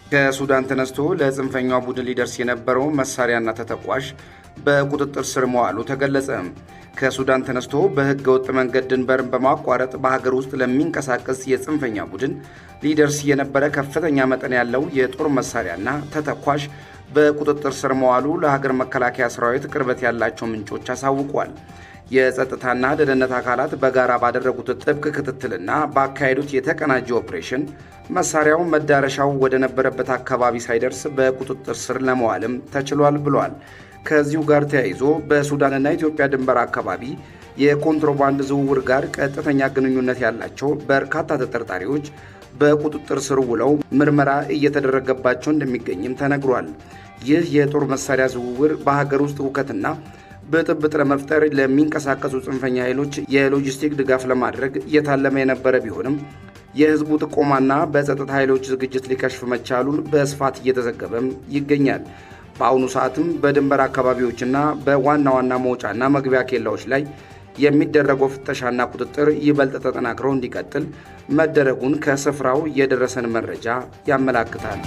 ከሱዳን ተነስቶ ለጽንፈኛው ቡድን ሊደርስ የነበረው መሳሪያና ተተኳሽ በቁጥጥር ስር መዋሉ ተገለጸ። ከሱዳን ተነስቶ በሕገ ወጥ መንገድ ድንበርን በማቋረጥ በሀገር ውስጥ ለሚንቀሳቀስ የጽንፈኛ ቡድን ሊደርስ የነበረ ከፍተኛ መጠን ያለው የጦር መሳሪያና ተተኳሽ በቁጥጥር ስር መዋሉ ለሀገር መከላከያ ሰራዊት ቅርበት ያላቸው ምንጮች አሳውቋል። የጸጥታና ደህንነት አካላት በጋራ ባደረጉት ጥብቅ ክትትልና ባካሄዱት የተቀናጀ ኦፕሬሽን መሳሪያው መዳረሻው ወደ ነበረበት አካባቢ ሳይደርስ በቁጥጥር ስር ለመዋልም ተችሏል ብሏል። ከዚሁ ጋር ተያይዞ በሱዳንና ኢትዮጵያ ድንበር አካባቢ የኮንትሮባንድ ዝውውር ጋር ቀጥተኛ ግንኙነት ያላቸው በርካታ ተጠርጣሪዎች በቁጥጥር ስር ውለው ምርመራ እየተደረገባቸው እንደሚገኝም ተነግሯል። ይህ የጦር መሳሪያ ዝውውር በሀገር ውስጥ ሁከትና ብጥብጥ ለመፍጠር ለሚንቀሳቀሱ ጽንፈኛ ኃይሎች የሎጂስቲክ ድጋፍ ለማድረግ እየታለመ የነበረ ቢሆንም፣ የህዝቡ ጥቆማና በጸጥታ ኃይሎች ዝግጅት ሊከሽፍ መቻሉን በስፋት እየተዘገበም ይገኛል። በአሁኑ ሰዓትም በድንበር አካባቢዎችና በዋና ዋና መውጫና መግቢያ ኬላዎች ላይ የሚደረገው ፍተሻና ቁጥጥር ይበልጥ ተጠናክሮ እንዲቀጥል መደረጉን ከስፍራው የደረሰን መረጃ ያመላክታል።